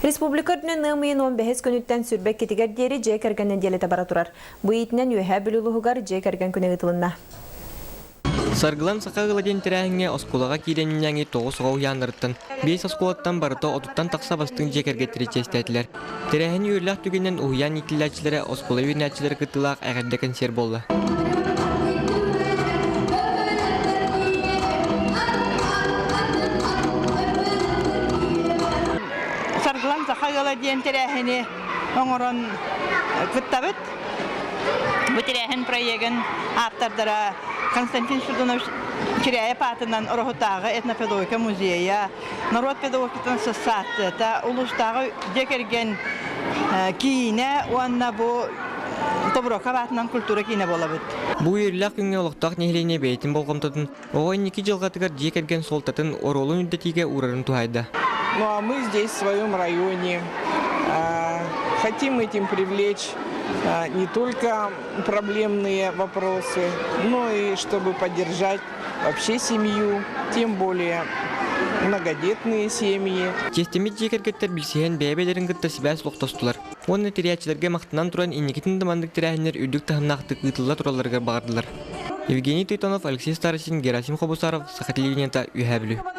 Республика үрдүнэн ыам ыйын 15 күнүттэн сүрбэккитигэр диэри дьиэ кэргэн нэдиэлэтэ бара турар. Бу иитинэн Үөһээ Бүлүү улууһугар дьиэ кэргэн күнэ ыытылынна. Саргылан саха ыала диэн тэрээһиҥҥэ оскуолаҕа киирэн инньээҥи тоҕус оҕо уһуйааннарыттан, биэс оскуолаттан барыта отуттан тахса бастыҥ дьиэ кэргэттэри чиэстээтилэр. Тэрээһин үөрүүлээх түгэнинэн уһуйаан иитиллээччилэрэ, оскуола үөрэнээччилэрэ кыттыылаах эҕэрдэ кэнсиэр буолла. Саргылан саха ыала диэн тэрээһини оҥорон кыттабыт. Бу тэрээһин проегын ааптардара Константин Шудунович Чиряев аатынан Ороһутааҕы этнопедагогика музейа, норуот педагогикатын ассоциацията, улуустааҕы дьиэ кэргэн киинэ уонна бу Тобуруокап аатынан культура киинэ буолабыт. Бу үөрүүлээх күҥҥэ олохтоох нэһилиэнньэ бэйэтин болҕомтотун оҕо инники дьылҕатыгар дьиэ кэргэн суолтатын, оруолун үрдэтиигэ уурарын туһаайда. Ну а мы здесь, в своем районе, хотим этим привлечь не только проблемные вопросы, но и чтобы поддержать вообще семью, тем более многодетные семьи. Чиэстэммит дьиэ кэргэттэр билсиһэн бэйэ-бэйэлэрин кытта сибээс олохтостулар уонна тэрийээччилэргэ махтанан туран инникитин да маннык тэрээһиннэр үрдүк таһымнаахтык ыытылла туралларыгар баҕардылар. Евгений Титонов, Алексей Старостин, Герасим Хобусаров, Саха телевидениета, Үөһээ Бүлүү.